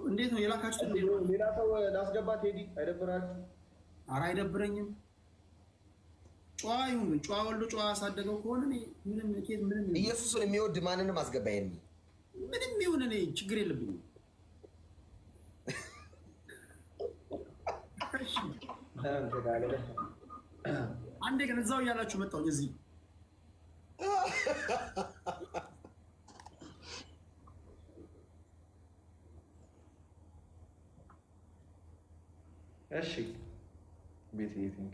እንዴት ነው የላካችሁት? እንዴት ነው? ሌላ ሰው ላስገባ። ቴዲ አይደብራችሁ? ኧረ አይደብረኝም። ጨዋ ይሁን ግን ጨዋ ወልዶ ጨዋ ያሳደገው ከሆነ እኔ ምንም ኬት ምንም ይሁን ኢየሱስን የሚወድ ማንንም አስገባ። ኤርሚ ምንም ይሁን እኔ ችግር የለብኝም። እሺ አንዴ ግን እዛው እያላችሁ መጣሁኝ እዚህ። እሺ ቤት ቲንክ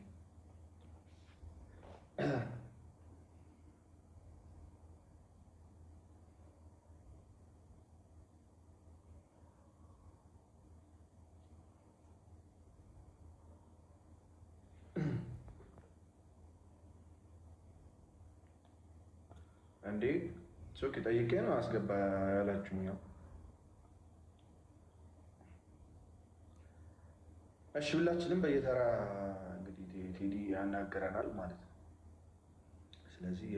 እንዴ ሶኬ ጠይቄ ነው አስገባ ያላችሁኝ። ያው እሺ ሁላችንም በየተራ እንግዲህ ቴዲ ያናገረናል ማለት ነው። ስለዚህ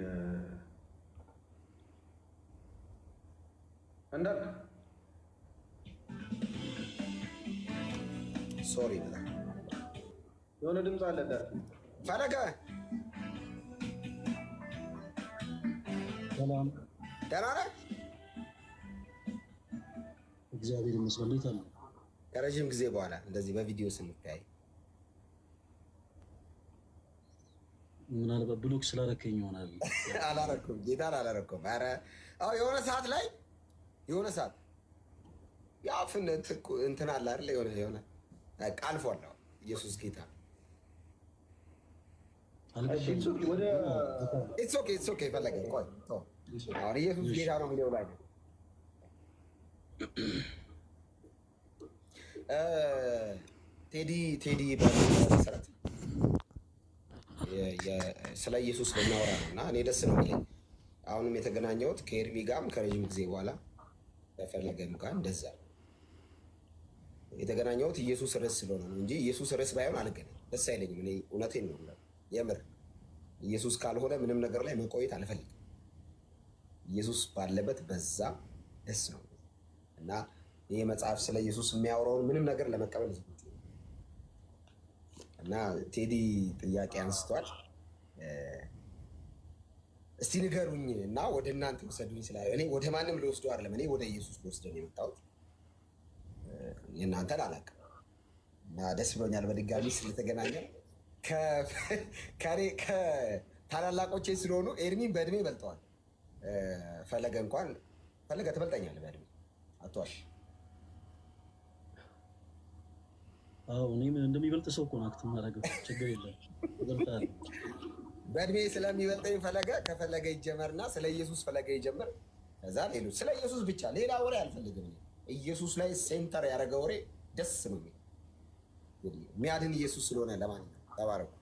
እንዳልክ Sorry በጣም የሆነ ድምፅ አለ እንዳልክ። ፈለገ ሰላም፣ ደህና ነህ? እግዚአብሔር ይመስገን። እንዴት አለ? ከረዥም ጊዜ በኋላ እንደዚህ በቪዲዮ ስንተያይ ምናልባት block ስላረከኝ ይሆናል። አላረኩም፣ ጌታን አላረኩም። ኧረ አዎ የሆነ ሰዓት ላይ የሆነ ሰዓት ያፍን እንትን አለ አይደለ? የሆነ የሆነ በቃ አልፏል። አሁን ኢየሱስ ጌታ። እሺ it's okay፣ ወደ It's okay, it's okay። ፈለገ ቆይ ተው። አሁን ኢየሱስ ጌታ ነው የሚለው ላይ ነው። ቴዲ በመሰረት ስለ ኢየሱስ ልናወራ ነው እና እኔ ደስ ነው የሚለኝ። አሁንም የተገናኘሁት ከኤርሚ ጋርም ከረዥም ጊዜ በኋላ ከፈለገም ጋር እንደዛ የተገናኘሁት ኢየሱስ ርዕስ ስለሆነ ነው እንጂ ኢየሱስ ርዕስ ባይሆን አልገናኝም። ደስ አይለኝም። እኔ እውነቴን ነው የምለው። የምር ኢየሱስ ካልሆነ ምንም ነገር ላይ መቆየት አልፈልግም። ኢየሱስ ባለበት በዛ ደስ ነው እና ይህ መጽሐፍ ስለ ኢየሱስ የሚያወራውን ምንም ነገር ለመቀበል ዝግጁ ነኝ። እና ቴዲ ጥያቄ አንስቷል። እስቲ ንገሩኝ እና ወደ እናንተ ውሰዱኝ ስላ እኔ ወደ ማንም ልወስዶ አይደለም። እኔ ወደ ኢየሱስ ልወስደን የመጣሁት፣ የእናንተን አላውቅም። እና ደስ ብሎኛል በድጋሚ ስለተገናኘን። ከታላላቆቼ ስለሆኑ ኤርሚን በእድሜ በልጠዋል። ፈለገ እንኳን ፈለገ ትበልጠኛለህ በእድሜ፣ አትዋሽ። አዎ እኔም እንደሚበልጥ ሰው እኮ ነው act የማደርገው። ችግር የለም እበልጣለሁ። በእድሜ ስለሚበልጠኝ ፈለገ ከፈለገ ይጀመርና ስለ ኢየሱስ ፈለገ ይጀምር። ከዛ ሌሎች ስለ ኢየሱስ ብቻ፣ ሌላ ወሬ አልፈልግም። እኔ ኢየሱስ ላይ center ያደረገ ወሬ ደስ ነው የሚል፣ የሚያድን ኢየሱስ ስለሆነ። ለማንኛውም ተባረኩ።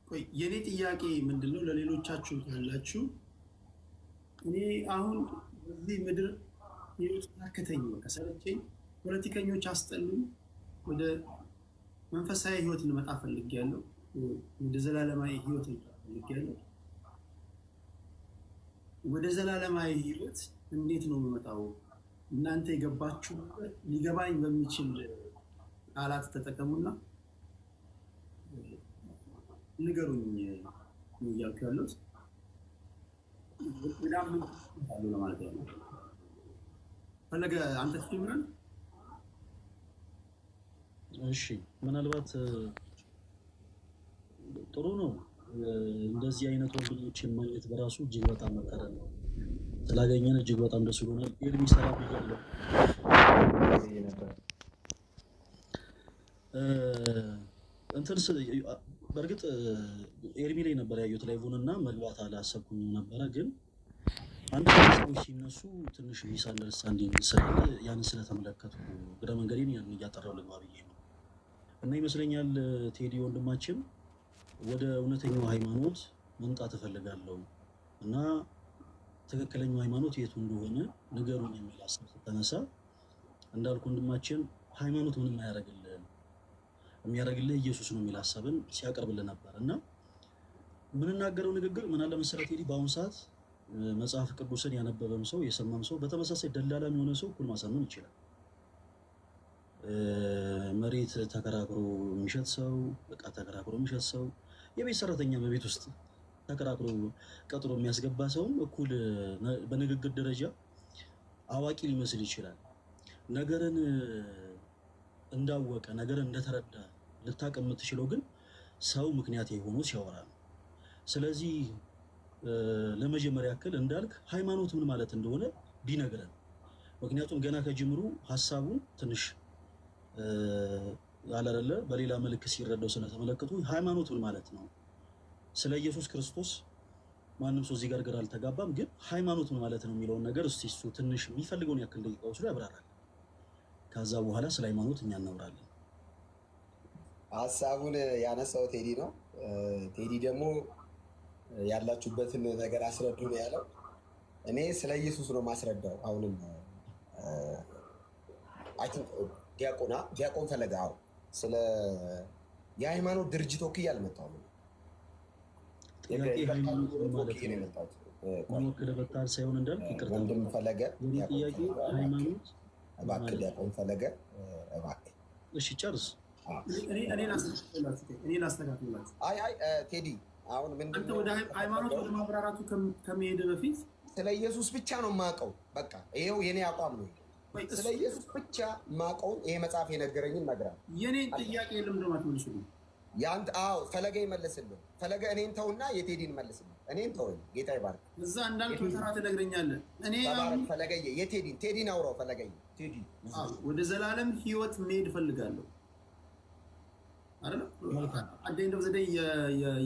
ቆይ የእኔ ጥያቄ ምንድን ነው? ለሌሎቻችሁ ካላችሁ እኔ አሁን በዚህ ምድር ህይወት ታከተኝ፣ በቃ ሰለቸኝ፣ ፖለቲከኞች አስጠሉኝ። ወደ መንፈሳዊ ህይወት ልመጣ ፈልጌያለሁ። ወደ ዘላለማዊ ህይወት ልመጣ ፈልጌያለሁ። ወደ ዘላለማዊ ህይወት እንዴት ነው የምመጣው? እናንተ የገባችሁ ነገር ሊገባኝ በሚችል ቃላት ተጠቀሙና ንገሩኝ ነው እያልኩ ያሉት። ለማለት ያለው ፈለገ አንተ ትጀምራለህ። እሺ ምናልባት ጥሩ ነው። እንደዚህ አይነት ወንድሞችን ማግኘት በራሱ እጅግ በጣም መታደል ነው። ስላገኘን እጅግ በጣም ደስ ብሎናል። ኤርሚ ሰላም ብያለሁ። ነበር። እንትን በእርግጥ ኤርሚ ላይ ነበር ያየሁት live ን እና መግባት አላሰብኩኝም ነበረ። ግን አንድ ሰዎች ሲነሱ ትንሽ misunderstanding ስላለ ያንን ስለተመለከትኩ እግረ መንገዴን ያን እያጠራው ልግባ ብዬ ነው። እና ይመስለኛል ቴዲ ወንድማችን ወደ እውነተኛው ሃይማኖት መምጣት እፈልጋለሁ እና ትክክለኛው ሃይማኖት የቱ እንደሆነ ንገሩን የሚል ሀሳብ ስተነሳ እንዳልኩ ወንድማችን ሃይማኖት ምንም አያደርግልህም፣ የሚያደርግልህ ኢየሱስ ነው የሚል ሀሳብን ሲያቀርብልህ ነበር። እና የምንናገረው ንግግር ምን አለ መሰለህ ቴዲ፣ በአሁኑ ሰዓት መጽሐፍ ቅዱስን ያነበበም ሰው የሰማም ሰው በተመሳሳይ ደላላም የሆነ ሰው እኩል ማሳመን ይችላል። መሬት ተከራክሮ የሚሸጥ ሰው፣ እቃ ተከራክሮ የሚሸጥ ሰው፣ የቤት ሰራተኛ በቤት ውስጥ ተከራክሮ ቀጥሮ የሚያስገባ ሰውም እኩል በንግግር ደረጃ አዋቂ ሊመስል ይችላል። ነገርን እንዳወቀ፣ ነገርን እንደተረዳ ልታውቅ የምትችለው ግን ሰው ምክንያት የሆኑ ሲያወራ ነው። ስለዚህ ለመጀመሪያ ያክል እንዳልክ ሃይማኖት ምን ማለት እንደሆነ ቢነግረን፣ ምክንያቱም ገና ከጅምሩ ሀሳቡን ትንሽ አላደለ በሌላ መልክ ሲረዳው ስለተመለከቱ ሃይማኖት ምን ማለት ነው? ስለ ኢየሱስ ክርስቶስ ማንም ሰው እዚህ ጋር ግራ አልተጋባም። ግን ሃይማኖት ምን ማለት ነው የሚለውን ነገር እስቲ እሱ ትንሽ የሚፈልገውን ያክል ደቂቃ ወስዶ ያብራራል። ከዛ በኋላ ስለ ሃይማኖት እኛ እናወራለን። ሀሳቡን ያነሳው ቴዲ ነው። ቴዲ ደግሞ ያላችሁበትን ነገር አስረዱ ነው ያለው። እኔ ስለ ኢየሱስ ነው ማስረዳው። አሁንም I think ዲያቆን ፈለገ፣ አዎ፣ ስለ የሃይማኖት ድርጅት ወክዬ አልመጣሁም። ጥያቄ ሃይማኖት ምን ማለት ወክዬ ነው ነው? የመጣሁት። ምን ወክለህ መጥተሃል ሳይሆን እንዳልክ፣ ይቅርታ፣ ወንድም ፈለገ፣ የኔ ዲያቆን ጥያቄ ፈለገ፣ እባክህ ሃይማኖት ምን እባክህ ማለት ነው? ዲያቆን ፈለገ እባክህ። እሺ ጨርስ። እኔ ላስተካክልላችሁ፣ እኔ ላስተካክልላችሁ። አይ አይ ቴዲ፣ አሁን ምንድን አንተ ነው ወደ ሃይማኖት ወደ ማብራራቱ ከመሄድ በፊት ስለ ኢየሱስ ብቻ ነው የማውቀው። በቃ ይኸው የኔ አቋም ነው። ቆይ፣ ስለ ኢየሱስ ብቻ የማውቀውን ይሄ መጽሐፍ የነገረኝን እነግርሃለሁ። የኔን ጥያቄ ለምንድን ነው የማትመልሱልኝ? የአንተ፣ አዎ፣ ፈለገ ይመልስልህ። ፈለገ፣ እኔን ተውና የቴዲን መልስልህ። እኔን ተወኝ። ጌታ ይባርክ። እዛ እንዳልክ በተራ ትነግረኛለህ። እኔ ተባረክ አሁን ፈለገዬ። የቴዲን፣ ቴዲን አውራው ፈለገዬ። ቴዲ። አዎ፣ ወደ ዘላለም ህይወት መሄድ እፈልጋለሁ አይደለ? መልካም። At the end of the day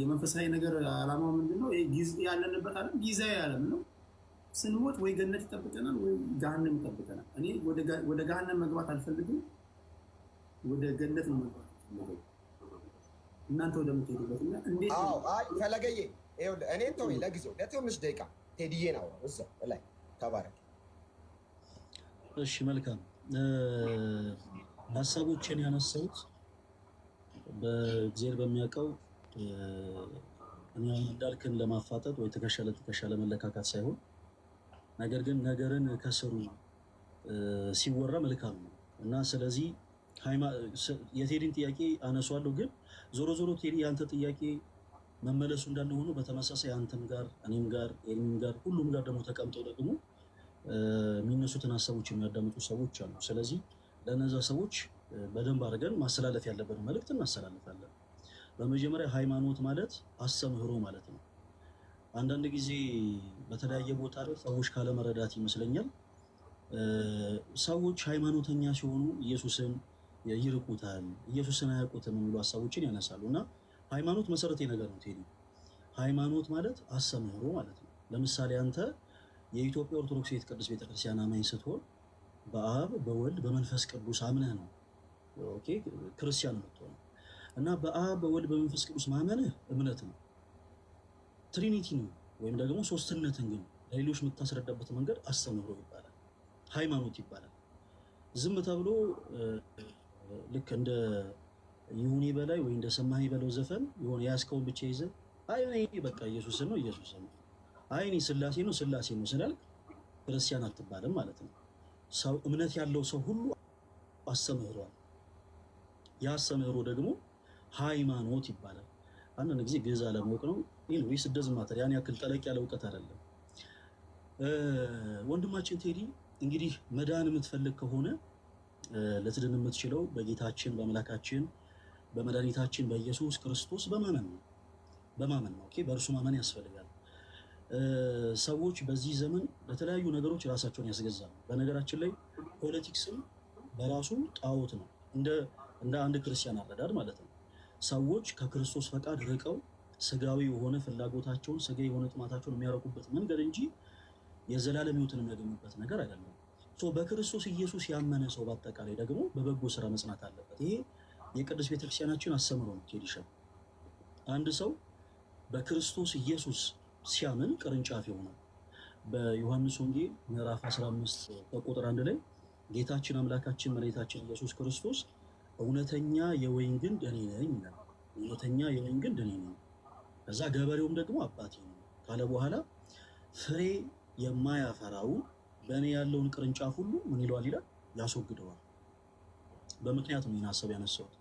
የመንፈሳዊ ነገር ዓላማው ምንድን ነው? ይሄ ያለንበት ዓለም ጊዜያዊ ዓለም ነው። ስንሞት ወይ ገነት ይጠብቀናል ወይ ገሃነም ይጠብቀናል። እኔ ወደ ገሃነም መግባት አልፈልግም። ወደ ገነት ነው መግባት የምፈልገው። እናንተ ወደምትሄዱበት እና እንዴት አዎ፣ አይ ፈለገዬ፣ ይኸውልህ እኔን ተወኝ ለጊዜው ለትንሽ ደቂቃ፣ ቴዲዬን አውራው እዛው ላይ። ተባረክ። እሺ መልካም። ሀሳቦችን ያነሳሁት በእግዚአብሔር በሚያውቀው እኔ አሁን እንዳልክን ለማፋጠጥ ወይ ትከሻ ለትከሻ ለመለካካት ሳይሆን ነገር ግን ነገርን ከስሩ ሲወራ መልካም ነው እና ስለዚህ የቴዲን ጥያቄ አነሷለሁ። ግን ዞሮ ዞሮ ቴዲ፣ የአንተ ጥያቄ መመለሱ እንዳለ ሆኖ በተመሳሳይ አንተም ጋር፣ እኔም ጋር፣ ኤርሚም ጋር፣ ሁሉም ጋር ደግሞ ተቀምጠው ደግሞ የሚነሱትን ሀሳቦች የሚያዳምጡ ሰዎች አሉ። ስለዚህ ለእነዛ ሰዎች በደንብ አድርገን ማስተላለፍ ያለብን መልእክት እናስተላልፋለን። በመጀመሪያ ሃይማኖት ማለት አስተምህሮ ማለት ነው። አንዳንድ ጊዜ በተለያየ ቦታ ላይ ሰዎች ካለመረዳት ይመስለኛል ሰዎች ሃይማኖተኛ ሲሆኑ ኢየሱስን ይርቁታል፣ ኢየሱስን አያውቁትም የሚሉ ሀሳቦችን ያነሳሉ። እና ሃይማኖት መሰረታዊ ነገር ነው ቴዲ። ሃይማኖት ማለት አስተምህሮ ማለት ነው። ለምሳሌ አንተ የኢትዮጵያ ኦርቶዶክስ ቤተ ቅዱስ ቤተክርስቲያን አማኝ ስትሆን በአብ፣ በወልድ፣ በመንፈስ ቅዱስ አምነህ ነው፣ okay፣ ክርስቲያን የምትሆነው። እና በአብ፣ በወልድ፣ በመንፈስ ቅዱስ ማመንህ እምነት ነው። Trinity ነው ወይም ደግሞ ሶስትነትን ግን ለሌሎች የምታስረዳበት መንገድ አስተምህሮ ይባላል፣ ሃይማኖት ይባላል። ዝም ተብሎ ልክ እንደ ይሁኔ በላይ ወይ እንደ ሰማኸኝ በለው ዘፈን የሆነ የያዝከውን ብቻ ይዘህ አይ እኔ በቃ ኢየሱስን ነው ኢየሱስን ነው፣ አይ እኔ ስላሴ ነው ስላሴ ነው ስላልክ ክርስቲያን አትባልም ማለት ነው። ሰው እምነት ያለው ሰው ሁሉ አስተምህሯል። ያ አስተምህሮ ደግሞ ሃይማኖት ይባላል። አንዳንድ ጊዜ ግዕዝ አለማወቅ ነው። Anyways, it doesn't matter፣ ያን ያክል ጠለቅ ያለ እውቀት አይደለም። ወንድማችን ቴዲ፣ እንግዲህ መዳን የምትፈልግ ከሆነ ልትድን የምትችለው በጌታችን በአምላካችን በመድኃኒታችን በኢየሱስ ክርስቶስ በማመን ነው። በማመን ነው። Okay፣ በእርሱ ማመን ያስፈልጋል። ሰዎች በዚህ ዘመን ለተለያዩ ነገሮች ራሳቸውን ያስገዛሉ። በነገራችን ላይ politics ም በራሱ ጣዖት ነው፣ እንደ አንድ ክርስቲያን አረዳድ ማለት ነው። ሰዎች ከክርስቶስ ፈቃድ ርቀው ስጋዊ የሆነ ፍላጎታቸውን፣ ስጋዊ የሆነ ጥማታቸውን የሚያረኩበት መንገድ እንጂ የዘላለም ሕይወትን የሚያገኙበት ነገር አይደለም። So በክርስቶስ ኢየሱስ ያመነ ሰው በአጠቃላይ ደግሞ በበጎ ስራ መጽናት አለበት። ይሄ የቅዱስ ቤተክርስቲያናችን አስተምህሮ ነው። ቴዲሻ፣ አንድ ሰው በክርስቶስ ኢየሱስ ሲያምን ቅርንጫፍ ይሆናል። በዮሐንስ ወንጌል ምዕራፍ 15 በቁጥር 1 ላይ ጌታችን አምላካችን መድኃኒታችን ኢየሱስ ክርስቶስ እውነተኛ የወይን ግንድ እኔ ነኝ ይላል። እውነተኛ የወይን ግንድ እኔ ነኝ፣ ከዛ ገበሬውም ደግሞ አባቴ ነው ካለ በኋላ ፍሬ የማያፈራውን በእኔ ያለውን ቅርንጫፍ ሁሉ ምን ይለዋል ይላል? ያስወግደዋል። በምክንያት ነው ይህን ሀሳብ ያነሳሁት።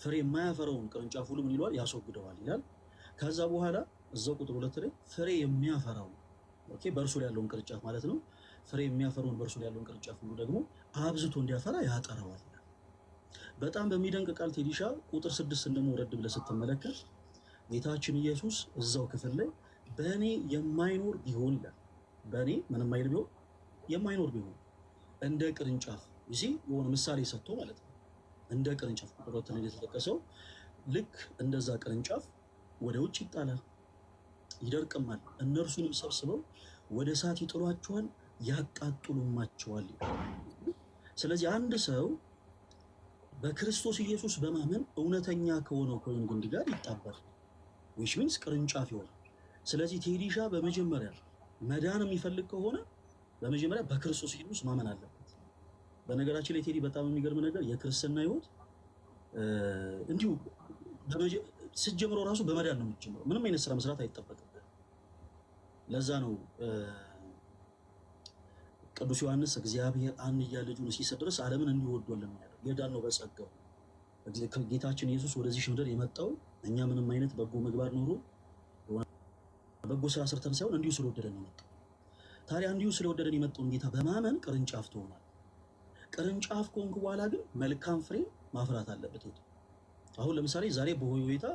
ፍሬ የማያፈራውን ቅርንጫፍ ሁሉ ምን ይለዋል? ያስወግደዋል ይላል። ከዛ በኋላ እዛው ቁጥር 2 ላይ ፍሬ የሚያፈራው okay፣ በእርሱ ላይ ያለውን ቅርንጫፍ ማለት ነው። ፍሬ የሚያፈራውን በእርሱ ላይ ያለውን ቅርንጫፍ ሁሉ ደግሞ አብዝቶ እንዲያፈራ ያጠራዋል ይላል። በጣም በሚደንቅ ቃል ቴዲሻ ቁጥር 6 ደግሞ ወረድ ብለህ ስትመለከት ጌታችን ኢየሱስ እዛው ክፍል ላይ በእኔ የማይኖር ቢሆን ይላል። በእኔ ምንም አይል ቢሆን የማይኖር ቢሆን እንደ ቅርንጫፍ ይሲ የሆነ ምሳሌ ሰጥቶ ማለት ነው። እንደ ቅርንጫፍ ቁጥር 2 ላይ የተጠቀሰው ልክ እንደዛ ቅርንጫፍ ወደ ውጭ ይጣላል፣ ይደርቅማል። እነርሱንም ሰብስበው ወደ እሳት ይጥሏቸዋል፣ ያቃጥሉማቸዋል። ስለዚህ አንድ ሰው በክርስቶስ ኢየሱስ በማመን እውነተኛ ከሆነው ከወይን ግንድ ጋር ይጣበቃል፣ which means ቅርንጫፍ ይሆናል። ስለዚህ ቴዲሻ በመጀመሪያ መዳን የሚፈልግ ከሆነ በመጀመሪያ በክርስቶስ ኢየሱስ ማመን አለበት። በነገራችን ላይ ቴዲ በጣም የሚገርም ነገር የክርስትና ሕይወት እንዲሁ ስትጀምረው ራሱ በመዳን ነው የምትጀምረው። ምንም አይነት ስራ መስራት አይጠበቅብህ። ለዛ ነው ቅዱስ ዮሐንስ እግዚአብሔር አንድያ ልጁን እስኪሰጥ ድረስ ዓለምን እንዲሁ ወዷል ያለው። የዳነው በጸጋው። ጌታችን ኢየሱስ ወደዚህ ምድር የመጣው እኛ ምንም አይነት በጎ ምግባር ኖሮ በጎ ስራ ሰርተን ሳይሆን እንዲሁ ስለወደደን ነው የመጣው። ታዲያ እንዲሁ ስለወደደን የመጣውን ጌታ በማመን ቅርንጫፍ ትሆናል። ቅርንጫፍ ከሆንክ በኋላ ግን መልካም ፍሬ ማፍራት አለበት። አሁን ለምሳሌ ዛሬ በሆይ ሁኔታ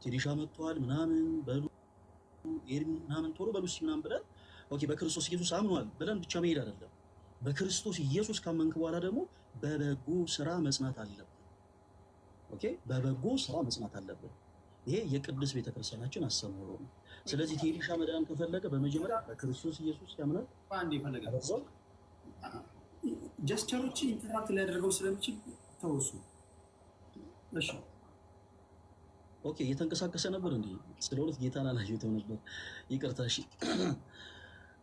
ቴዲሻ መጥቷል ምናምን በሉ ኤርሚ ምናምን ቶሎ በሉ እስኪ ምናምን ብለን okay በክርስቶስ ኢየሱስ አምኗል ብለን ብቻ መሄድ አይደለም። በክርስቶስ ኢየሱስ ካመንክ በኋላ ደግሞ በበጎ ስራ መጽናት አለብን። Okay በበጎ ስራ መጽናት አለብን። ይሄ የቅድስት ቤተክርስቲያናችን አስተምህሮ ነው። ስለዚህ ቴዲሻ መዳን ከፈለገ በመጀመሪያ በክርስቶስ ኢየሱስ ያምናል። አንድ የፈለገ gesture ኦች interrupt ሊያደርገው ስለሚችል ተወሱ። እሺ Okay እየተንቀሳቀሰ ነበር እንዴ? ስለ እውነት ጌታን አላየሁትም ነበር፣ ይቅርታ። እሺ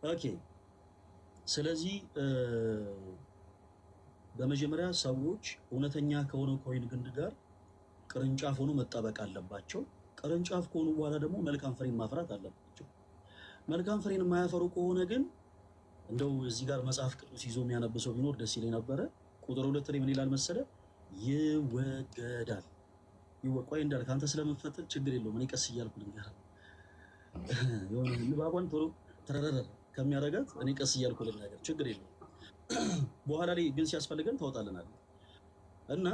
okay። ስለዚህ በመጀመሪያ ሰዎች እውነተኛ ከሆነው ከወይን ግንድ ጋር ቅርንጫፍ ሆኖ መጣበቅ አለባቸው። ቅርንጫፍ ከሆኑ በኋላ ደግሞ መልካም ፍሬን ማፍራት አለባቸው። መልካም ፍሬን የማያፈሩ ከሆነ ግን እንደው እዚህ ጋር መጽሐፍ ቅዱስ ይዞ የሚያነብሰው ቢኖር ደስ ይለኝ ነበረ። ቁጥር 2 ላይ ምን ይላል መሰለ? ይወገዳል። ይወቋይ እንዳል ከአንተ ስለምፈጥን ችግር የለውም። እኔ ቀስ እያልኩ ልንገርህ። የሆነ ንባቧን ቶሎ ተረረረ ከሚያደርጋት እኔ ቀስ እያልኩ ልናገር፣ ችግር የለውም። በኋላ ላይ ግን ሲያስፈልገን ታወጣልናል። እና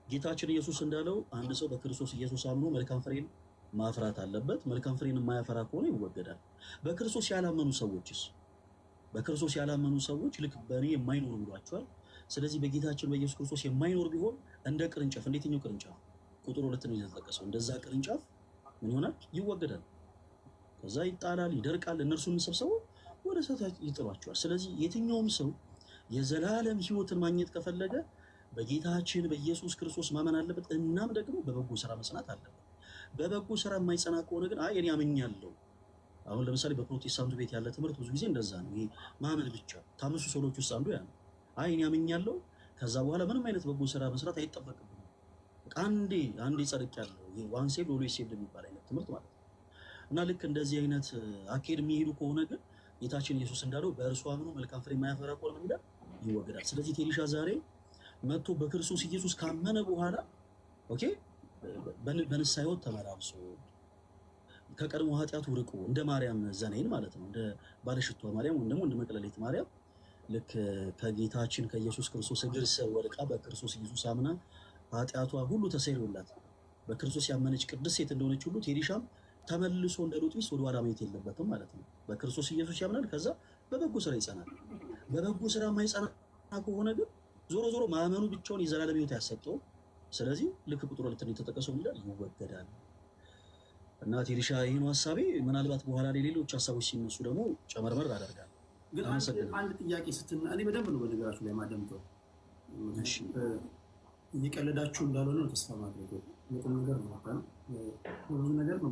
ጌታችን ኢየሱስ እንዳለው አንድ ሰው በክርስቶስ ኢየሱስ አምኖ መልካም ፍሬን ማፍራት አለበት። መልካም ፍሬን የማያፈራ ከሆነ ይወገዳል። በክርስቶስ ያላመኑ ሰዎችስ? በክርስቶስ ያላመኑ ሰዎች ልክ በእኔ የማይኖር ብሏቸዋል። ስለዚህ በጌታችን በኢየሱስ ክርስቶስ የማይኖር ቢሆን እንደ ቅርንጫፍ፣ እንዴትኛው ቅርንጫፍ ቁጥር 2 ነው የተጠቀሰው። እንደዛ ቅርንጫፍ ምን ይሆናል? ይወገዳል። ከዛ ይጣላል፣ ይደርቃል። እነርሱን ሰብስበው ወደ እሳት ይጥሏቸዋል። ስለዚህ የትኛውም ሰው የዘላለም ሕይወትን ማግኘት ከፈለገ በጌታችን በኢየሱስ ክርስቶስ ማመን አለበት። እናም ደግሞ በበጎ ስራ መጽናት አለበት። በበጎ ስራ የማይጸና ከሆነ ግን አይ እኔ አምኛለሁ። አሁን ለምሳሌ በፕሮቴስታንቱ ቤት ያለ ትምህርት ብዙ ጊዜ እንደዛ ነው። ይሄ ማመን ብቻ ከአምስቱ ሶሎች ውስጥ አንዱ ያ ነው። አይ እኔ አምኛለሁ፣ ከዛ በኋላ ምንም አይነት በጎ ስራ መስራት አይጠበቅብንም፣ በቃ አንዴ አንዴ ጸድቄያለሁ፣ ይሄ once saved always saved የሚባል አይነት ትምህርት ማለት ነው። እና ልክ እንደዚህ አይነት አካሄድ የሚሄዱ ከሆነ ግን ጌታችን ኢየሱስ እንዳለው በእርሱ አምኖ መልካም ፍሬ የማያፈራ ከሆነ ምን ይላል? ይወገዳል። ስለዚህ ቴዲሻ ዛሬ መጥቶ በክርስቶስ ኢየሱስ ካመነ በኋላ okay በንስሐ ሕይወት ተመላልሶ ከቀድሞ ኃጢአቱ ርቆ እንደ ማርያም ዘናይን ማለት ነው፣ እንደ ባለሽቷ ማርያም ወይም ደግሞ እንደ መቅደላዊት ማርያም ልክ ከጌታችን ከኢየሱስ ክርስቶስ እግር ስር ወድቃ በክርስቶስ ኢየሱስ አምና ኃጢአቷ ሁሉ ተሰርዮላት በክርስቶስ ያመነች ቅድስት ሴት እንደሆነች ሁሉ ቴዲሻም ተመልሶ እንደ ሎጥ ሚስት ወደኋላ ማየት የለበትም ማለት ነው። በክርስቶስ ኢየሱስ ያምናል፣ ከዛ በበጎ ስራ ይጸናል። በበጎ ስራ የማይጸና ከሆነ ግን ዞሮ ዞሮ ማመኑ ብቻውን የዘላለም ሕይወት ያሰጠው። ስለዚህ ልክ ቁጥር 2 የተጠቀሰው ይላል ይወገዳል። እና ቴዲሻ ይህ ነው ሀሳቤ። ምናልባት በኋላ ላይ ሌሎች ሀሳቦች ሲነሱ ደግሞ ጨመርመር አደርጋለሁ። ግን አንድ ጥያቄ ስትና እኔ በደንብ ነው በነገራችሁ ላይ ማደምጠው፣ እየቀለዳችሁ እንዳልሆነ ነው ተስፋ ማድረገው። የቁም ነገር ነው፣ ብዙ ነገር ነው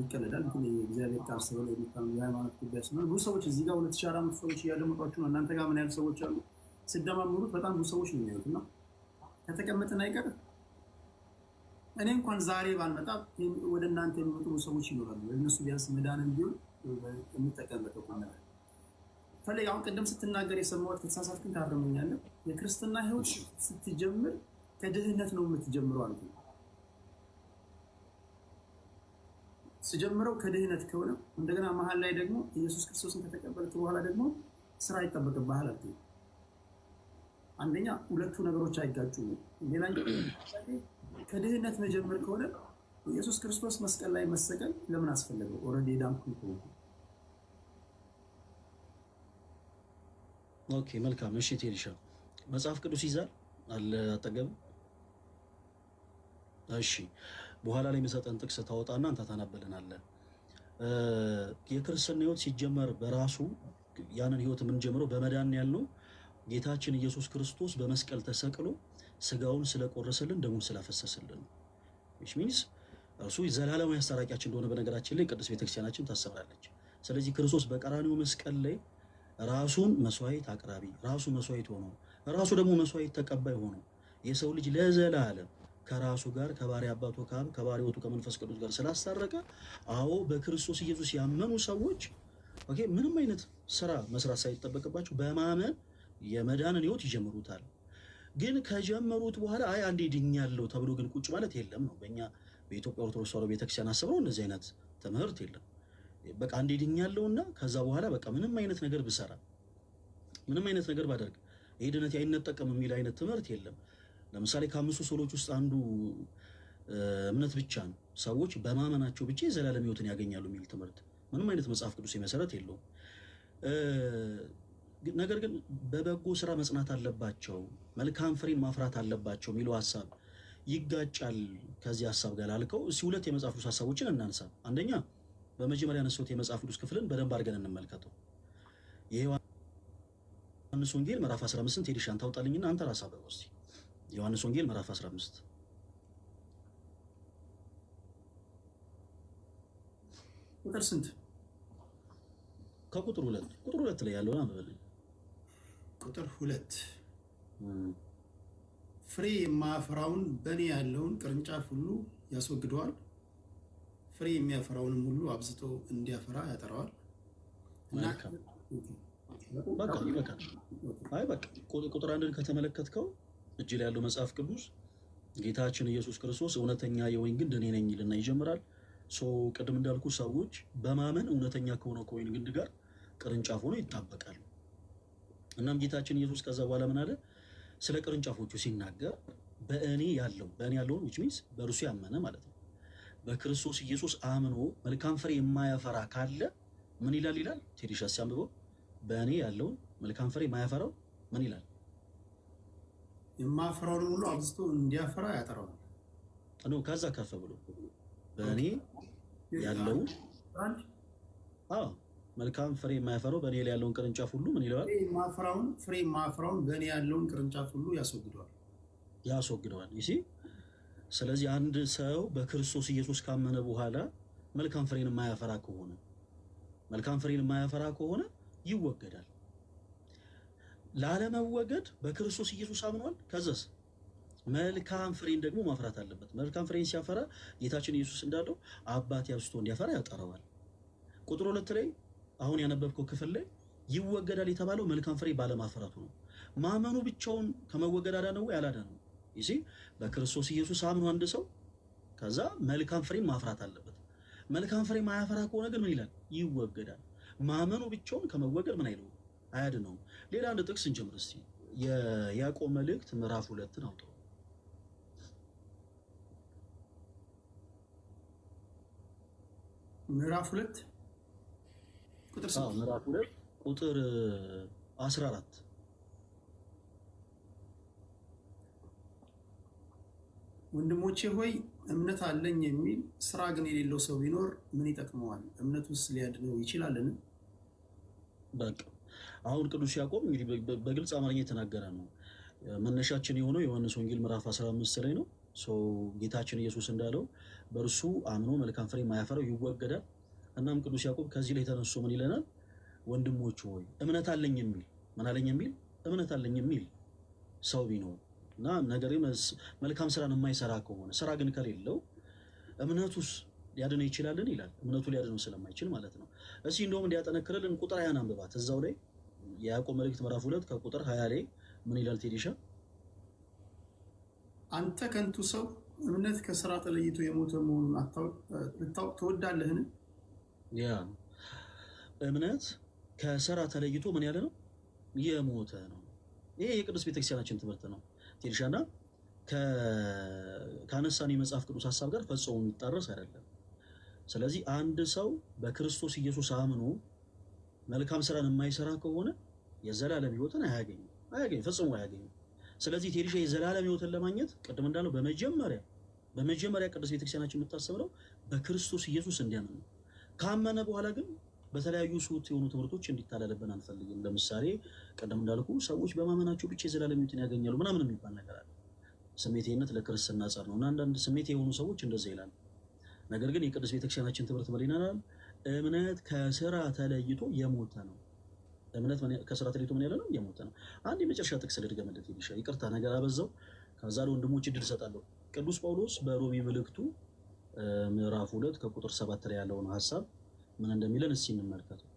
ይቀለዳል። ግን የእግዚአብሔር ቃል ስለሆነ የሃይማኖት ጉዳይ ስለሆነ ብዙ ሰዎች እዚህ ጋር 2400 ሰዎች እያደመጧችሁ ነው። እናንተ ጋር ምን ያህል ሰዎች አሉ? ስደማምሩት በጣም ብዙ ሰዎች ነው የሚያዩት። እና ከተቀመጥን አይቀር እኔ እንኳን ዛሬ ባልመጣ ወደ እናንተ የሚመጡ ብዙ ሰዎች ይኖራሉ። እነሱ ቢያንስ መዳንን ቢሆን የሚጠቀምበት ቁም ነገር ፈለግ አሁን ቅድም ስትናገር የሰማሁት፣ ከተሳሳትኩኝ ታርመኛለህ። የክርስትና ህይወት ስትጀምር ከድህነት ነው የምትጀምረው አልኩኝ። ስጀምረው ከድህነት ከሆነ እንደገና መሀል ላይ ደግሞ ኢየሱስ ክርስቶስን ከተቀበልክ በኋላ ደግሞ ስራ ይጠበቅብሃል አልኩኝ። አንደኛ ሁለቱ ነገሮች አይጋጩም። ሌላኛው ከድህነት መጀመር ከሆነ ኢየሱስ ክርስቶስ መስቀል ላይ መሰቀል ለምን አስፈለገው? Already የዳንኩኝ ከሆንኩ። Okay፣ መልካም። እሺ ቴዲሻ፣ መጽሐፍ ቅዱስ ይዛል አለ አጠገብ? እሺ፣ በኋላ ላይ የምሰጠን ጥቅስ ታወጣና አንተ ታነብልናለህ። የክርስትና ህይወት ሲጀመር በራሱ ያንን ህይወት የምንጀምረው በመዳን ያልነው ጌታችን ኢየሱስ ክርስቶስ በመስቀል ተሰቅሎ ስጋውን ስለቆረሰልን፣ ደሙን ስላፈሰሰልን ነው። Which means እርሱ ዘላለማዊ አስታራቂያችን እንደሆነ በነገራችን ላይ ቅድስት ቤተክርስቲያናችን ታስተምራለች። ስለዚህ ክርስቶስ በቀራንዮ መስቀል ላይ ራሱን መስዋዕት አቅራቢ፣ ራሱ መስዋዕት ሆኖ፣ ራሱ ደግሞ መስዋዕት ተቀባይ ሆኖ የሰው ልጅ ለዘላለም ከራሱ ጋር፣ ከባህሪ አባቱ ከአብ፣ ከባህሪ ሕይወቱ ከመንፈስ ቅዱስ ጋር ስላስታረቀ፣ አዎ፣ በክርስቶስ ኢየሱስ ያመኑ ሰዎች okay ምንም አይነት ስራ መስራት ሳይጠበቅባቸው በማመን የመዳንን ህይወት ይጀምሩታል። ግን ከጀመሩት በኋላ አይ አንዴ ድኛለሁ ተብሎ ግን ቁጭ ማለት የለም ነው። በእኛ በኢትዮጵያ ኦርቶዶክስ ተዋሕዶ ቤተክርስቲያን አስተምሮ እንደዚህ አይነት ትምህርት የለም። በቃ አንዴ ድኛለሁና ከዛ በኋላ በቃ ምንም አይነት ነገር ብሰራ፣ ምንም አይነት ነገር ባደርግ ይሄ ድነት አይነጠቅም የሚል አይነት ትምህርት የለም። ለምሳሌ ከአምስቱ ሶሎች ውስጥ አንዱ እምነት ብቻ ነው። ሰዎች በማመናቸው ብቻ የዘላለም ሕይወትን ያገኛሉ የሚል ትምህርት ምንም አይነት መጽሐፍ ቅዱስ መሰረት የለውም። ነገር ግን በበጎ ስራ መጽናት አለባቸው፣ መልካም ፍሬን ማፍራት አለባቸው የሚለው ሀሳብ ይጋጫል ከዚህ ሀሳብ ጋር ላልከው እስኪ ሁለት የመጽሐፍ ቅዱስ ሀሳቦችን እናንሳ። አንደኛ በመጀመሪያ ያነሳሁት የመጽሐፍ ቅዱስ ክፍልን በደንብ አድርገን እንመልከተው። የዮሐንስ ወንጌል ምዕራፍ 15 ቴዲሻን ታውጣልኝና አንተ ራስህ አንብበው እስኪ። ዮሐንስ ወንጌል ምዕራፍ 15። ቁጥር ስንት? ከቁጥር 2፣ ቁጥር 2 ላይ ያለውን አንብበልኝ። ቁጥር 2። ፍሬ የማያፈራውን በእኔ ያለውን ቅርንጫፍ ሁሉ ያስወግደዋል፣ ፍሬ የሚያፈራውንም ሁሉ አብዝቶ እንዲያፈራ ያጠራዋል። እና መልካም፣ በቃ ይበቃል። አይ በቃ ቁጥር 1ን ከተመለከትከው እጅ ላይ ያለው መጽሐፍ ቅዱስ ጌታችን ኢየሱስ ክርስቶስ እውነተኛ የወይን ግንድ እኔ ነኝ ይልና ይጀምራል። So ቅድም እንዳልኩ ሰዎች በማመን እውነተኛ ከሆነው ከወይን ግንድ ጋር ቅርንጫፍ ሆነው ይጣበቃሉ። እናም ጌታችን ኢየሱስ ከዛ በኋላ ምን አለ? ስለ ቅርንጫፎቹ ሲናገር በእኔ ያለው፣ በእኔ ያለውን which means በእርሱ ያመነ ማለት ነው። በክርስቶስ ኢየሱስ አምኖ መልካም ፍሬ የማያፈራ ካለ ምን ይላል ይላል? ቴዲሻ ሲያንብበው። በእኔ ያለውን መልካም ፍሬ የማያፈራው ምን ይላል? የማያፈራውን ሁሉ አብዝቶ እንዲያፈራ ያጠራዋል። No፣ ከዛ ከፍ ብሎ በእኔ ያለውን አንድ አዎ፣ መልካም ፍሬ የማያፈራው በእኔ ላይ ያለውን ቅርንጫፍ ሁሉ ምን ይለዋል? ፍሬ የማያፈራውን በእኔ ያለውን ቅርንጫፍ ሁሉ ያስወግደዋል። ያስወግደዋል። You see፣ ስለዚህ አንድ ሰው በክርስቶስ ኢየሱስ ካመነ በኋላ መልካም ፍሬን የማያፈራ ከሆነ፣ መልካም ፍሬን የማያፈራ ከሆነ ይወገዳል። ላለመወገድ በክርስቶስ ኢየሱስ አምኗል። ከዛስ መልካም ፍሬን ደግሞ ማፍራት አለበት። መልካም ፍሬን ሲያፈራ ጌታችን ኢየሱስ እንዳለው አባቴ አብዝቶ እንዲያፈራ ያጠራዋል። ቁጥር 2 ላይ አሁን ያነበብከው ክፍል ላይ ይወገዳል የተባለው መልካም ፍሬ ባለማፍራቱ ነው። ማመኑ ብቻውን ከመወገድ አዳነው ወይ? አላዳነው። You see፣ በክርስቶስ ኢየሱስ አምኖ አንድ ሰው ከዛ መልካም ፍሬን ማፍራት አለበት። መልካም ፍሬ ማያፈራ ከሆነ ግን ምን ይላል? ይወገዳል። ማመኑ ብቻውን ከመወገድ ምን አይለውም፣ አያድነውም። ሌላ አንድ ጥቅስ እንጀምር እስቲ። የያዕቆብ መልእክት ምዕራፍ 2ን አውጣው። ምዕራፍ 2 ቁጥር ስንት? ምዕራፍ 2 ቁጥር 14። ወንድሞቼ ሆይ፣ እምነት አለኝ የሚል ስራ ግን የሌለው ሰው ቢኖር ምን ይጠቅመዋል? እምነቱስ ሊያድነው ይችላልን? በቃ አሁን ቅዱስ ያዕቆብ እንግዲህ በግልጽ አማርኛ የተናገረ ነው። መነሻችን የሆነው ዮሐንስ ወንጌል ምዕራፍ 15 ላይ ነው። So ጌታችን ኢየሱስ እንዳለው በእርሱ አምኖ መልካም ፍሬ የማያፈራው ይወገዳል። እናም ቅዱስ ያዕቆብ ከዚህ ላይ ተነስቶ ምን ይለናል? ወንድሞች ሆይ፣ እምነት አለኝ የሚል፣ ምን አለኝ የሚል፣ እምነት አለኝ የሚል ሰው ቢኖር እና ነገር ግን መልካም ስራን የማይሰራ ከሆነ፣ ስራ ግን ከሌለው እምነቱስ ሊያድነው ይችላልን? ይላል። እምነቱ ሊያድነው ስለማይችል ማለት ነው። እስኪ እንደውም እንዲያጠነክርልን ቁጥር 20ን አንብባት እዛው ላይ። የያዕቆብ መልእክት ምዕራፍ 2 ከቁጥር 20 ላይ ምን ይላል ቴዲሻ? አንተ ከንቱ ሰው፣ እምነት ከስራ ተለይቶ የሞተ መሆኑን ልታውቅ ትወዳለህን? ያ እምነት ከስራ ተለይቶ ምን ያለ ነው? የሞተ ነው። ይሄ የቅዱስ ቤተክርስቲያናችን ትምህርት ነው ቴዲሻና ካነሳን የመጽሐፍ ቅዱስ ሀሳብ ጋር ፈጽሞ የሚጣረስ አይደለም። ስለዚህ አንድ ሰው በክርስቶስ ኢየሱስ አምኖ መልካም ስራን የማይሰራ ከሆነ የዘላለም ሕይወትን አያገኝም፣ አያገኝም፣ ፈጽሞ አያገኝም። ስለዚህ ቴዲሻ የዘላለም ሕይወትን ለማግኘት ቅድም እንዳለው በመጀመሪያ ቅዱስ ቤተክርስቲያናችን የምታስተምረው በክርስቶስ ኢየሱስ እንዲያምን ነው። ካመነ በኋላ ግን በተለያዩ ስሁት የሆኑ ትምህርቶች እንዲታለልብን አንፈልግም። ለምሳሌ ቅድም እንዳልኩ ሰዎች በማመናቸው ብቻ የዘላለም ሕይወትን ያገኛሉ ምናምን የሚባል ነገር አለ። ስሜቴነት ለክርስትና ጸር ነው እና አንዳንድ ስሜት የሆኑ ሰዎች እንደዛ ይላሉ። ነገር ግን የቅዱስ ቤተክርስቲያናችን ትምህርት ምን ይለናል? እምነት ከስራ ተለይቶ የሞተ ነው። እምነት ከስራ ተለይቶ ምን ያለ ነው? የሞተ ነው። አንድ የመጨረሻ ጥቅስ ልድገምለት ይልሻ፣ ይቅርታ ነገር አበዛው። ከዛ ለወንድሞች እድል እሰጣለሁ። ቅዱስ ጳውሎስ በሮሜ መልእክቱ ምዕራፍ 2 ከቁጥር 7 ላይ ያለውን ሀሳብ ምን እንደሚለን እስኪ እንመልከተው።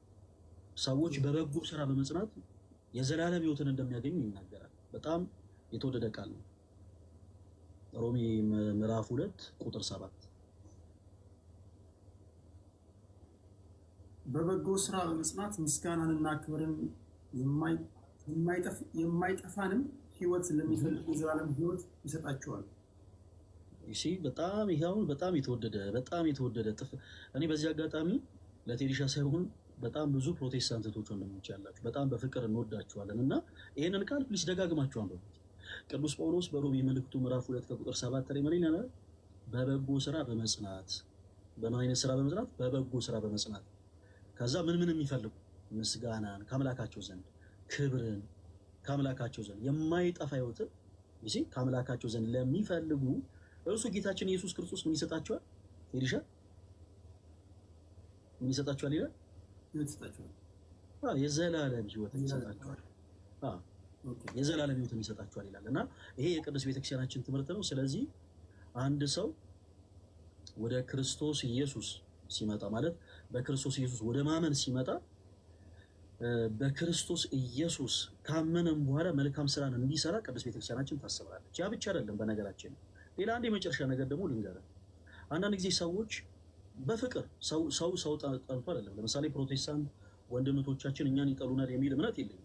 ሰዎች በበጎ ስራ በመጽናት የዘላለም ሕይወትን እንደሚያገኙ ይናገራል። በጣም የተወደደ ቃል ነው። ሮሜ ምዕራፍ 2 ቁጥር 7። በበጎ ስራ በመጽናት ምስጋናንና ክብርን የማይጠፋንም ሕይወት ለሚፈልጉ የዘላለም ሕይወት ይሰጣቸዋል። እሺ፣ በጣም ይሄ አሁን በጣም የተወደደ ጥፍ እኔ በዚህ አጋጣሚ ለቴዲሻ ሳይሆን በጣም ብዙ ፕሮቴስታንት እህቶች ወንድሞች ያላችሁ በጣም በፍቅር እንወዳችኋለን እና ይህንን ቃል please ደጋግማችሁ አንብቡት። ቅዱስ ጳውሎስ በሮሜ መልእክቱ ምዕራፍ 2 ከቁጥር 7 ላይ ምን ይላል? በበጎ ስራ በመጽናት። በምን አይነት ስራ በመጽናት? በበጎ ስራ በመጽናት። ከዛ ምን ምን የሚፈልጉ? ምስጋናን ከአምላካቸው ዘንድ፣ ክብርን ከአምላካቸው ዘንድ፣ የማይጠፋ ሕይወትን ከአምላካቸው ዘንድ ለሚፈልጉ እርሱ ጌታችን ኢየሱስ ክርስቶስ ምን ይሰጣቸዋል? ሄዲሻ፣ ምን ይሰጣቸዋል ይላል? ሕይወት ይሰጣቸዋል። የዘላለም ሕይወትን ይሰጣቸዋል። የዘላለም ሕይወትን ይሰጣቸዋል ይላል እና ይሄ የቅዱስ ቤተክርስቲያናችን ትምህርት ነው። ስለዚህ አንድ ሰው ወደ ክርስቶስ ኢየሱስ ሲመጣ፣ ማለት በክርስቶስ ኢየሱስ ወደ ማመን ሲመጣ፣ በክርስቶስ ኢየሱስ ካመነም በኋላ መልካም ስራን እንዲሰራ ቅዱስ ቤተክርስቲያናችን ታስተምራለች። ያ ብቻ አይደለም። በነገራችን ሌላ አንድ የመጨረሻ ነገር ደግሞ ልንገርህ። አንዳንድ ጊዜ ሰዎች በፍቅር፣ ሰው ሰው ጠልቶ አይደለም። ለምሳሌ ፕሮቴስታንት ወንድምቶቻችን እኛን ይጠሉናል የሚል እምነት የለኝም።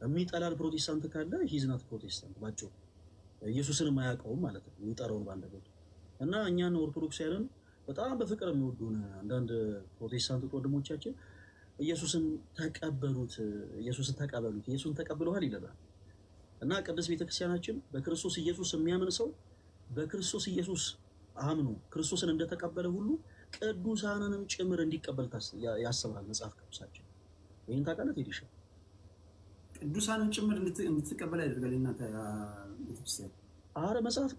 የሚጠላል ፕሮቴስታንት ካለ he's not Protestant፣ ባጭሩ ኢየሱስን የማያውቀውም ማለት ነው የሚጠራውን ባንደበቱ። እና እኛን ኦርቶዶክሳውያንን በጣም በፍቅር የሚወዱን አንዳንድ ፕሮቴስታንት ወንድሞቻችን ኢየሱስን ተቀበሉት፣ ኢየሱስን ተቀበሉት፣ ኢየሱስን ተቀብለዋል ይለናል። እና ቅድስት ቤተክርስቲያናችን በክርስቶስ ኢየሱስ የሚያምን ሰው በክርስቶስ ኢየሱስ አምኖ ክርስቶስን እንደተቀበለ ሁሉ ቅዱሳንንም ጭምር እንዲቀበል ያስተምራል መጽሐፍ ቅዱሳችን። ይህን ታውቃለህ ቴዲሻ? ቅዱሳንን ጭምር እንድትቀበል ያደርጋል እናንተ ቤተክርስቲያን። አረ መጽሐፍ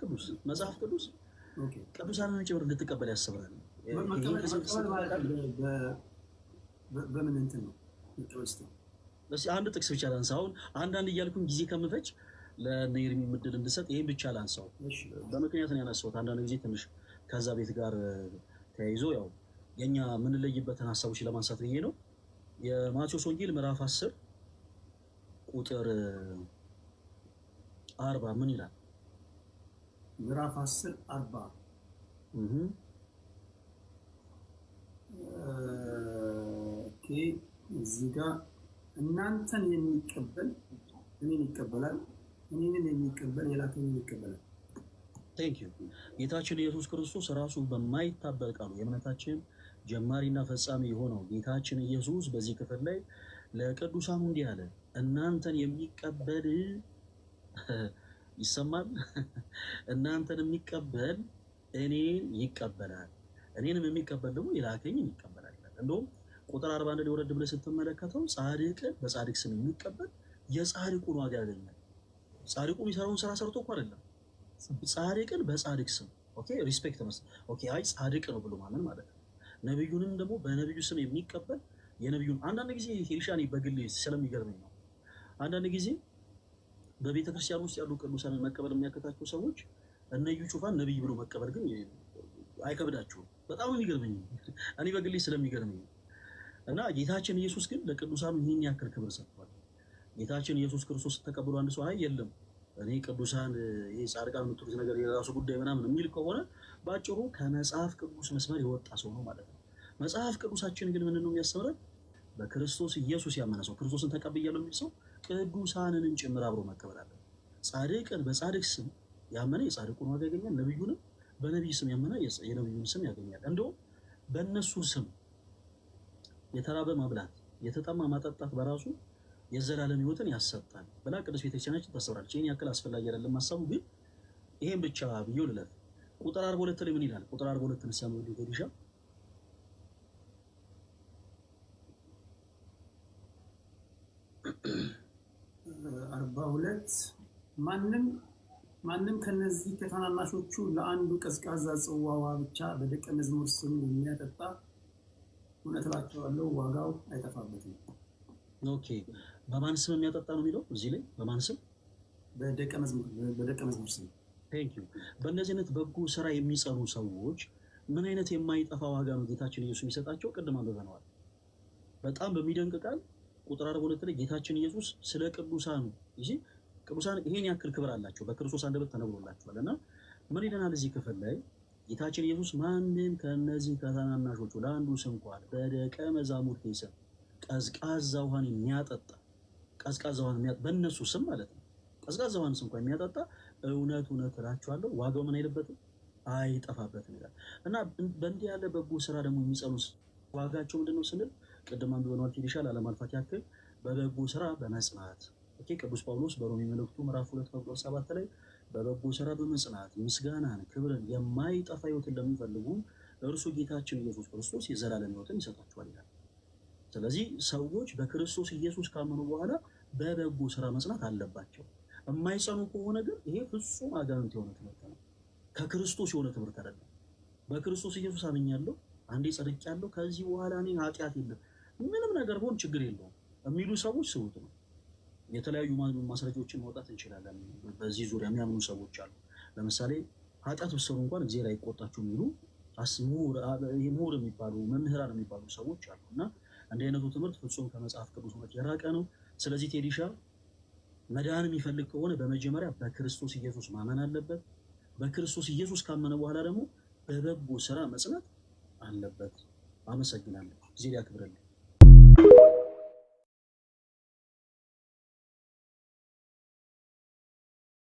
ቅዱስ ቅዱሳንን ጭምር እንድትቀበል ያስተምራል። መቀበል ማለት በምን እንትን ነው መቀበል ስትል? አንድ ጥቅስ ብቻ ላንሳ። አሁን አንዳንድ እያልኩኝ ጊዜ ከምፈጅ ለእነ ኤርሚ እድል እንድሰጥ ይህን ብቻ ላንሳው። በምክንያት ነው ያነሳሁት። አንዳንድ ጊዜ ትንሽ ከዛ ቤት ጋር ተያይዞ ያው የኛ የምንለይበትን ሀሳቦች ለማንሳት ብዬ ነው። የማቴዎስ ወንጌል ምዕራፍ 10 ቁጥር 40 ምን ይላል? ምዕራፍ 10 40። Okay፣ እዚህ ጋር እናንተን የሚቀበል እኔን ይቀበላል፣ እኔንም የሚቀበል የላከኝን ይቀበላል። Thank you። ጌታችን ኢየሱስ ክርስቶስ ራሱ በማይታበል ቃሉ የእምነታችን ጀማሪና ፈጻሚ የሆነው ጌታችን ኢየሱስ በዚህ ክፍል ላይ ለቅዱሳኑ እንዲህ አለ፣ እናንተን የሚቀበል፣ ይሰማል፣ እናንተን የሚቀበል እኔን ይቀበላል፣ እኔንም የሚቀበል ደግሞ የላከኝን ይቀበላል ይላል። እንደውም ቁጥር 41 ላይ ወረድ ብለህ ስትመለከተው ጻድቅን በጻድቅ ስም የሚቀበል የጻድቁን ዋጋ ያገኛል። ጻድቁ የሚሰራውን ስራ ሰርቶ እኮ አይደለም። ጻድቅን በጻድቅ ስም፣ okay፣ respect መስጠት፣ okay፣ አይ ጻድቅ ነው ብሎ ማመን ማለት ነው። ነቢዩንም ደግሞ በነቢዩ ስም የሚቀበል የነቢዩን፣ አንዳንድ ጊዜ ሂርሻኔ በግሌ ስለሚገርመኝ ነው። አንዳንድ ጊዜ በቤተ ክርስቲያን ውስጥ ያሉ ቅዱሳንን መቀበል የሚያቅታቸው ሰዎች እነ እዩ ጩፋን ነቢይ ብሎ መቀበል ግን አይከብዳቸውም። በጣም የሚገርመኝ እኔ በግሌ ስለሚገርመኝ ነው። እና ጌታችን ኢየሱስ ግን ለቅዱሳኑ ይህን ያክል ክብር ሰጥቷል። ጌታችን ኢየሱስ ክርስቶስ ተቀብሎ አንድ ሰው አይ የለም እኔ ቅዱሳን ይሄ ጻድቃን የምትሉት ነገር የራሱ ጉዳይ ምናምን የሚል ከሆነ በአጭሩ ከመጽሐፍ ቅዱስ መስመር የወጣ ሰው ነው ማለት ነው። መጽሐፍ ቅዱሳችን ግን ምንድን ነው የሚያስተምረን? በክርስቶስ ኢየሱስ ያመነ ሰው፣ ክርስቶስን ተቀብያለሁ የሚል ሰው ቅዱሳንንም ጭምር አብሮ መቀበል አለበት። ጻድቅን በጻድቅ ስም ያመነ የጻድቁን ዋጋ ያገኛል። ነቢዩንም በነቢይ ስም ያመነ የነቢዩን ስም ያገኛል። እንደውም በእነሱ ስም የተራበ ማብላት፣ የተጠማ ማጠጣት በራሱ የዘላለም ሕይወትን ያሰጣል ብላ ቅዱስ ቤተክርስቲያናችን ታስተምራለች። ይህን ያክል አስፈላጊ አይደለም ሀሳቡ፣ ግን ይሄን ብቻ ብዬው ልለፍ። ቁጥር 42 ላይ ምን ይላል? ቁጥር 42 ሲያምሩ ቴዲሻ። 42፣ ማንም ማንም ከነዚህ ከታናናሾቹ ለአንዱ ቀዝቃዛ ጽዋ ውሃ ብቻ በደቀ መዝሙር ስም የሚያጠጣ፣ እውነት እላቸዋለሁ ዋጋው አይጠፋበትም። Okay፣ በማን ስም የሚያጠጣ ነው የሚለው እዚህ ላይ? በማን ስም? በደቀ መዝሙር ስም። Thank you። በእነዚህ አይነት በጎ ስራ የሚጸኑ ሰዎች ምን አይነት የማይጠፋ ዋጋ ነው ጌታችን ኢየሱስ የሚሰጣቸው? ቅድም አንብበነዋል። በጣም በሚደንቅ ቃል ቁጥር 42 ላይ ጌታችን ኢየሱስ ስለ ቅዱሳኑ፣ ይህ ቅዱሳን ይሄን ያክል ክብር አላቸው፣ በክርስቶስ አንደበት ተነግሮላቸዋል። እና ምን ይለናል እዚህ ክፍል ላይ ጌታችን ኢየሱስ? ማንም ከእነዚህ ከታናናሾቹ ለአንዱ ስንኳን በደቀ መዛሙርቴ ስም ቀዝቃዛ ውሃን የሚያጠጣ፣ ቀዝቃዛ ውሃን በእነሱ ስም ማለት ነው፣ ቀዝቃዛ ውሃን እንኳን የሚያጠጣ፣ እውነት እውነት እላችኋለሁ ዋጋው ምን አይልበትም? አይጠፋበትም ይላል። እና በእንዲህ ያለ በጎ ስራ ደግሞ የሚጸኑ ዋጋቸው ምንድን ነው ስንል ቅድም አንብበነዋል። ቴዲሻ፣ ላለማልፋት ያክል በበጎ ስራ በመጽናት፣ okay፣ ቅዱስ ጳውሎስ በሮሜ መልእክቱ ምዕራፍ 2 ከቁጥር 7 ላይ በበጎ ስራ በመጽናት ምስጋናን፣ ክብርን፣ የማይጠፋ ሕይወትን ለሚፈልጉ እርሱ ጌታችን ኢየሱስ ክርስቶስ የዘላለም ሕይወትን ይሰጣቸዋል ይላል። ስለዚህ ሰዎች በክርስቶስ ኢየሱስ ካመኑ በኋላ በበጎ ስራ መጽናት አለባቸው። የማይጸኑ ከሆነ ግን ይሄ ፍጹም አጋንንት የሆነ ትምህርት ነው። ከክርስቶስ የሆነ ትምህርት አይደለም። በክርስቶስ ኢየሱስ አምኛለሁ፣ አንዴ ጸድቄያለሁ፣ ከዚህ በኋላ እኔ ኃጢአት የለም፣ ምንም ነገር ቢሆን ችግር የለውም የሚሉ ሰዎች ስውት ነው። የተለያዩ ማስረጃዎችን ማውጣት እንችላለን። በዚህ ዙሪያ የሚያምኑ ሰዎች አሉ። ለምሳሌ ኃጢአት ብትሰሩ እንኳን እግዚአብሔር አይቆጣችሁ የሚሉ ምሁር የሚባሉ፣ መምህራን የሚባሉ ሰዎች አሉ። እና እንዲህ አይነቱ ትምህርት ፍጹም ከመጽሐፍ ቅዱስ እውነት የራቀ ነው። ስለዚህ ቴዲሻ፣ መዳን የሚፈልግ ከሆነ በመጀመሪያ በክርስቶስ ኢየሱስ ማመን አለበት። በክርስቶስ ኢየሱስ ካመነ በኋላ ደግሞ በበጎ ስራ መጽናት አለበት። አመሰግናለሁ። ጊዜ ያክብርልኝ።